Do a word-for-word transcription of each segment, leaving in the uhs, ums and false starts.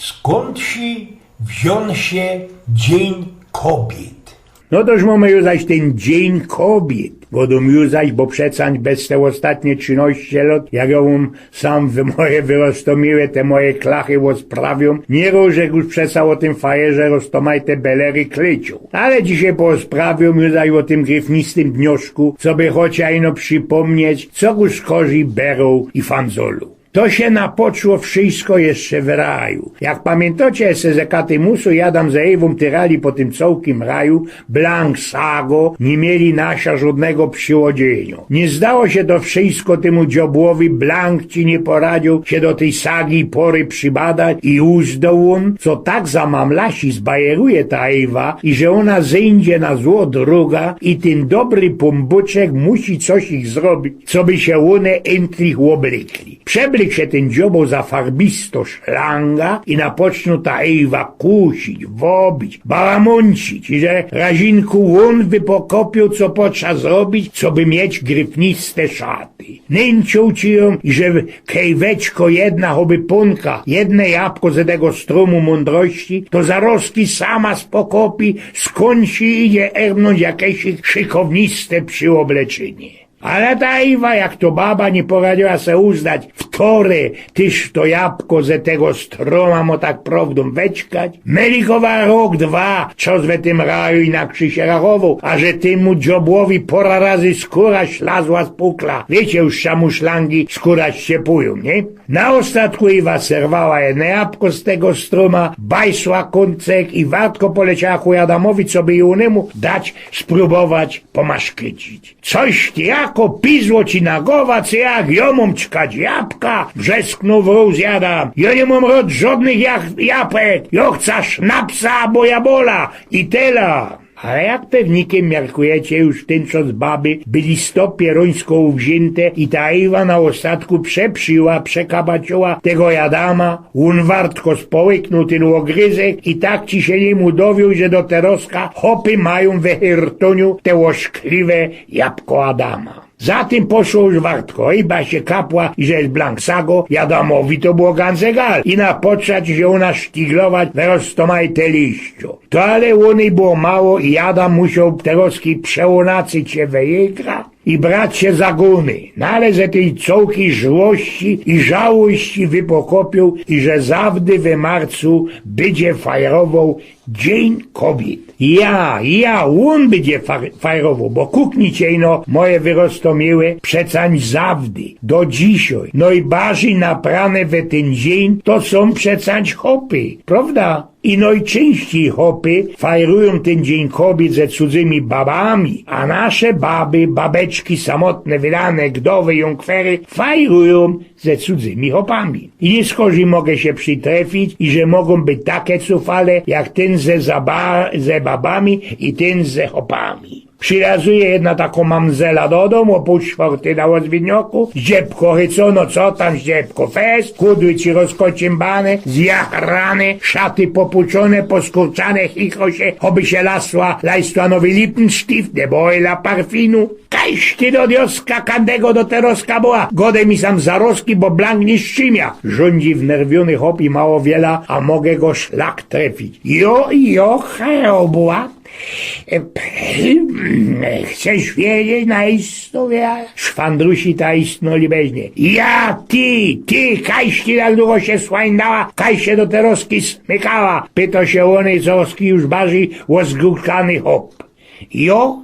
Skōndsi wziōn sie Dziyń Kobiyt? No toż mōmy już zaś tyn Dziyń Kobiyt. Godōm już zaś, bo przecań bez te ôstatnie trzinŏście lŏt, jak jŏ mōm sam w moje wyroztomiłe te moje klachy ôsprawiōm, niy roz żech już przeca ô tym fajerze roztomajte belery klyczōł. Ale dzisiej poôsprawiōm już zaś ô tym gryfnistym dnioszku, coby chocia ino przipōmnieć, co już korzi beroł i fanzolu. To sie napoczło wszysko jeszcze w raju. Jak pamiyntŏcie, se ze Katymusu jadōm ze Ewōm tyrali po tym cołkim raju, blank sago, niy mieli na sia żodnego prziłodziyniŏ. Niy zdało sie to wszysko tymu dziobłowi, blank ci niy poradziył sie do tyj sagi pory przibadać i uzdŏł ôn, co tak za mamlasi zbajeruje ta Ewa i że ôna zyńdzie na zło droga i tyn dobry pōnbōczek musi coś ich zrobić, coby sie ône entlich ôblykli. Przeblyk sie tyn dzioboł za farbisto szlanga i napoczniōł ta Ewa kusić, wobić, bałamōncić i że razinku ôn wypokopiōł, co potrza zrobić, coby mieć gryfniste szaty. Nynciył ci jōm, i że kej weczko jedna choby pōnka, jedne jabko ze tego strōmu mōndrości, to zarozki sama spokopi, skōndsi idzie ernōńć jakeś szykowniste przyobleczenie. Ale ta Ewa, jak to baba, niy poradziyła se uznać, wtore tyż to jabko ze tego strōma mo tak prowdōm weczkać. Melikowa rok, dwa, czas we tym raju inakszy sie rachowoł, a że tymu dziobłowi pora razy skōra ślazła z pukla. Wiycie już, szamu szlangi skōra ściepujōm, niy? Na ôstatku Ewa serwała jedne jabko z tego strōma, bajsła kōncek i wartko poleciała ku Adamowi, coby i ônymu dać spróbować pomaszkycić. Coś ty jako pizło ci na gowa, co jak jŏ mōm czkać jabka? Wrzesknōł wrōz Adam. Jŏ niy mōm rŏd żodnych jach-, jabek. Jŏ chca sznapsa abo jabola. I tela. Ale jak pewnikym miarkujecie, już tynczŏs baby byli sto pierōńsko uwziynte i ta Ewa na ôstatku przeprziła, przekabaciła tego Adama, ôn wartko społyknōł tyn ôgryzek i tak ci sie niym udowiōł, że do terŏzka chopy majōm we hyrtōniu te ôszkliwe jabko Adama. Za tym poszło już wartko, Ewa sie kapła, że je blank sago, Adamowi to było ganzegal i napoczniŏł ci sie ôna sztiglować we roztomajte liściŏ. To ale ônej było mało i Adam musioł terŏzki przełōnacyć sie we jegra i brać sie za gōny. No ale ze tyj cołkij złości i żałości wypokopiōł i że zawdy we marcu bydzie fajrowoł Dziyń Kobiyt. Ja, ja, ôn bydzie fa-, fajrowoł, bo kuknijcie ino, moje wyroztomiłe, przecań zawdy, do dzisiej, nojbardzij naprane we tyn dziyń to sōm przecań chopy, prŏwda? I nojczyńścij chopy fajrujōm tyn Dziyń Kobiyt ze cudzymi babami, a nasze baby, babeczki samotne, wydane, gdowy, jōnkwery, fajrujōm ze cudzymi chopami. I niy skorzij mogę sie przitrefić, i że mogōm być take cufale, jak tyn ze zaba-, ze babami i tyn ze chopami. Przilazuje jedna takŏ mamzela do dōmu, ôpōł sztwŏrtyj na ôzwidnioku, zdziebko chycono, co tam zdziebko, fest, kudły ci rozkociymbane, zjachrane, szaty popuczōne, poskurczane, chichŏ sie, choby sie lasła Lajstłanowy Lippenstift, de Boyla parfinu. Kajś ty do dioska kandego do terŏzka była, godej mi sam zarozki, bo blank niy strzimia. Rzōndzi wnerwiōny chop i mało wiela, a mogę go szlak trefić. Jo, jo, chorobuła. E, chcesz wiedzieć na isto, ja? Szwandrusi ta istno libeźnie. Ja, ty, ty, kajś ty tak dugo sie słańdała, kajś sie do terŏzki smykała? Pytŏ sie ônej cołki już barzij ôzgurkany chop. Jo,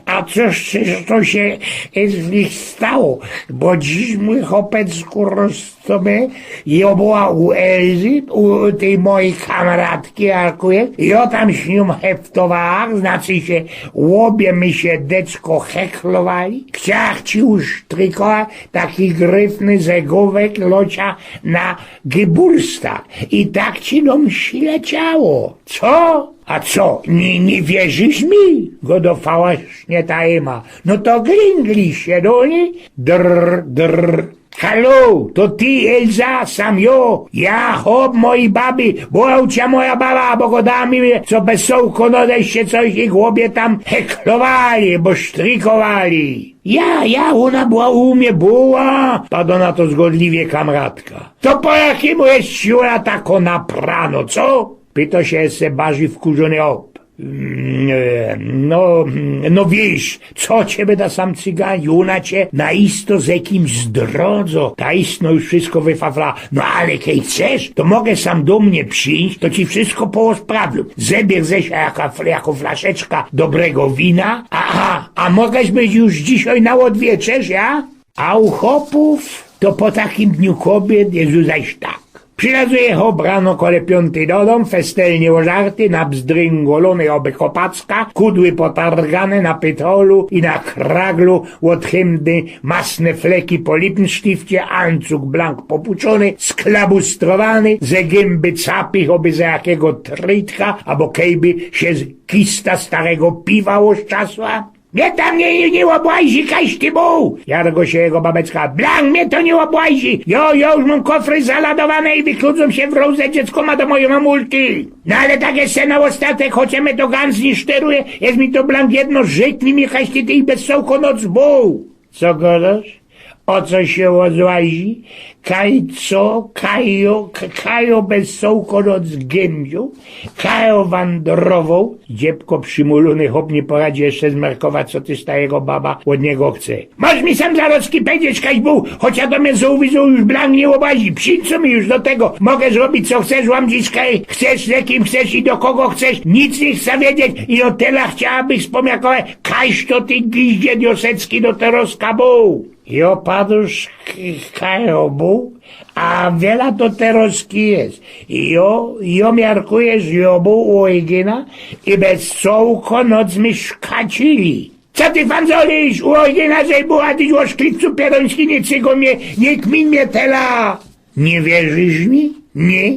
a coś, coś to sie, e, z nich stało, bo dziś mōj chopec, kurwa, sobie, jo była u Elzy, u tyj mojij kamratki, a kuje, jo tam z niōm heftowała, znaczy sie, ôbie my sie decko hechlowali, chciała ci usztrikować taki gryfny zegōwek Locia na geburstag i tak ci nōm sie leciało. Co? A co, niy, niy wierzisz mi? Godŏwała śnie ta Ema. No to gringli sie do nij. Drr, drr. Halo, to ty, Elza? Sam jo. Ja, chop mojij baby. Była u cia moja baba, abo godała mi, co bez sołko, no, żeście coś i chłopie tam heklowali, bo sztrikowali. Ja, ja, ôna była u mie, była, padła na to zgodliwie kamratka. To po jakimu jest siła tako naprano, co? Pyto sie jeszcze bardzij wkurzōny chop. Mm, e, no, mm, no wiysz, co cie byda sam cyga, ôna cie na isto z jakimś zdrodzo, ta istno już wszystko wyfafla. No ale kej chcesz, to mogę sam do mie przijś, to ci wszystko połosprawiōm. Zebier ze sia jako, jako flaszeczka dobrego wina, a, a, a mogesz być już dzisiej na ôdwieczerz, ja? A u chopōw to po takim dniu kobiet jest już zaś tak. Przilazuje chop rano kole piōntyj do dōm, festelnie ôżarty, nabzdryngolōny oby kopacka, kudły potargane na pytolu i na kraglu, ôd hymny masne fleki po lippensztifcie, ancug blank popuczōny, sklabustrowany, ze gymby capich oby ze jakigo tritka, abo kejby sie z kista starego piwa ôszczasła. Mie tam nie, nie ôbłazi, kaś ty bōł! Jargo sie jego babecka. Blank mie to nie ôbłazi! Jo, jo, już mōm kofry zaladowane i wykludzōm sie w roze dziecko ma do mojej mamulki. No ale tak jeszcze na ôstatek, choć mie to ganz nie sztyruje, jest mi to blank jedno, rzeknij mi, kaś ty, ty i bez sołko noc bōł. Co godosz? O co sie ôzłazi? Kaj co? Kajo, k-, kajo bez sołko noc gymziōł? Kajo wandrowoł? Dziebko przimulōny chop nie poradzi jeszcze zmerkować, co tyż ta jego baba ôd niego chce. Możesz mi sam zarozki powiedzieć, kaś bōł, choć ja do mie zauwizoł już blank nie ôbłazi. Przińdzo mi już do tego. Mogesz robić, co chcesz, łamdzić, kaj chcesz, ze kim chcesz i do kogo chcesz. Nic nie chcę wiedzieć. I ô tela chciałabych spōmiakować, kaś to ty giździe diosecki do terozka bōł. Jo, padusz k-, kajo bōł, a wiela to terozki jest. Jo, jo miarkujesz, jo bōł u Ojgina i bez cołko noc mi szkacili. Co ty fanzolisz? U Ojgina żeś bōł, a ty ôszklipcu pierōński, nie cygōm mie, nie kmin mie tela. Nie wierzysz mi? Nie?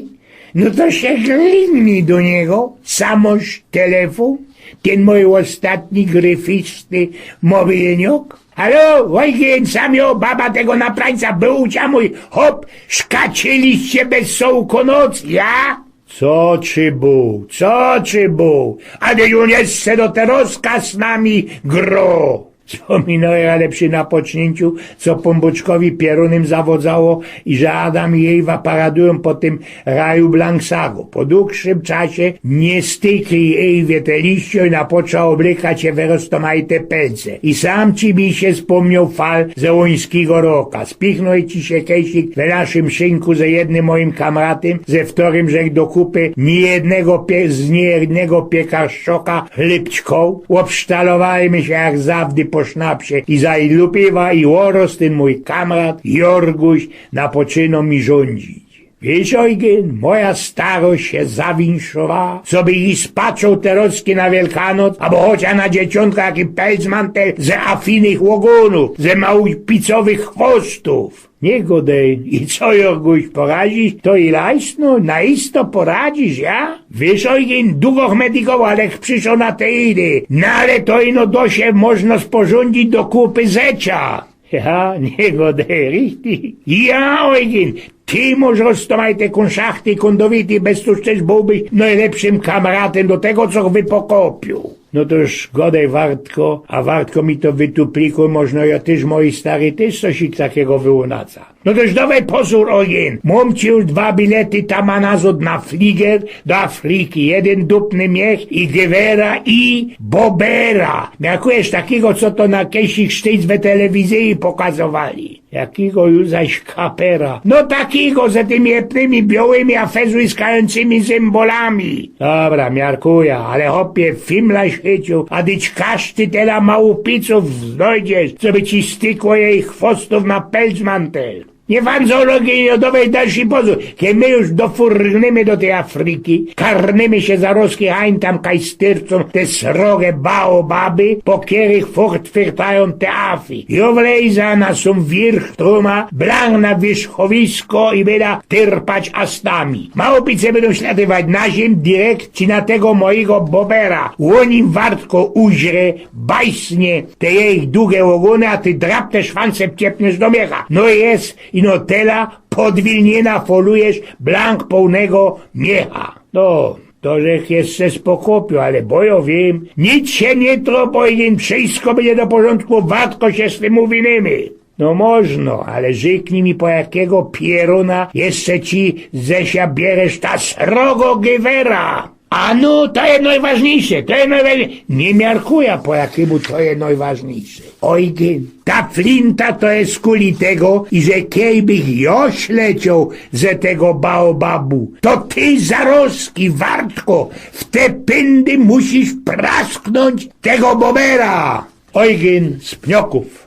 No to sie glingni do niego, samoś telefōn, tyn mōj ôstatni gryfisty mobilniok. Halo, Ojgin, sam jo, baba tego naprańca, bōł u cia mōj chop, szkaciliście bez sołko noc, ja? Co czy bōł, co czy bōł? A ty ōn jeszcze do terozka z nami gro. Spōminōm, ale przi napoczninciu, co Pōnbōczkowi pierōnym zawodzało i że Adam i Ewa paradujōm po tym raju blank sago. Po dugszym czasie nie stykli Ewie te liście i napocza ôblykać sie w roztōmajte pelce. I sam ci mi sie spōmniōł fal ze łońskigo roka. Spichnōł ci sie kejsik we naszym szynku ze jednym mojim kamratym, ze wtorym żech do kupy niejednego pie-, z niejednego piekarz- szoka chlybczkoł, ôbsztalowali my sie jak zawdy po sznapsie i zajlupiwa i ôroz tyn mōj kamrat Jorguś napoczynōł mi rzōndzić. Wiysz, Ojgin, moja starość sie zawinszowa, co by ji spaczoł terozki na Wielkanoc, abo chocia na Dzieciōntka jaki pelcmantel ze afinych ôgōnōw, ze małupicowych chwostōw. Nie godej. I co, Jorguś, poradzisz? To i lajsno, na isto poradzisz, ja? Wiysz, Ojgin, dugoch me digowoł, ale przyszoł na te idy. No ale to ino do sie można sporzōndzić do kupy zecia. Ja, nie godej, richtig. Ja, Ojgin, ty mosz roztōmajte kōnszachty i kōndowity, bez cōż tyż bōłbyś nojlepszym kamratym do tego, co wy pokopiōł. No to już godej, Wartko, a Wartko mi to wytuplikuj, możno jo tyż mojij staryj tyż cosik takigo wyłōnaca. No to już dowej pozōr, Ojgin. Mōm ci już dwa bilety tam a nazod na fliger do Afryki. Jedyn dupny miech i gewera i bobera. Miarkujesz takigo, co to na kejsik sztyjc we telewizyji pokazowali. Jakigo już zaś kapera? No takigo ze tymi epnymi biołymi, a fezłyskajōnymi zymbolami. Dobra, miarkuja, ale chopie, fimlaś chyciōł, a dyć kaszty tela małupicōw znojdziesz, co by ci stykło jej chwostōw na pelcmantel. Nie fanzologij, nie dowej dalszy pozōr. Kej my już dofurgnymy do tyj Afryki, karnymy sie zarozki hań tam kaj styrcōm te sroge baobaby, po kerych fortfyrtajōm te afy. Jo wlejza na sōm wierch trōma, blank na wierzchowisko i byda tyrpać astami. Małopice bydōm śladywać na zym direkt ci na tego mojigo bobera. Ônim, Wartko, uźre, bajsnie, te jejich duge ôgōny, a ty drapte szwanse wciepniesz do miecha. No jest, Ino tela podwilnie nafolujesz blank połnego miecha. No, to żech jeszcze spokopioł, ale bo jo wiym, nic sie niy trop, Eugen, wszysko bydzie do porzōndku, wartko sie z tym uwinymy. No możno, ale rzyknij mi, po jakigo pierōna jeszcze ci ze sia bieresz ta srogo giwera? A no, to je nojważniyjsze, to je nojważniyjsze. Niy miarkuja, po jakimu to je nojważniyjsze. Eugen, ta flinta to je skuli tego, iże kej bych jo ślecioł ze tego baobabu, to ty zarozki, wartko, w te pyndy musisz prasknōńć tego bobera. Eugen z Pniokōw.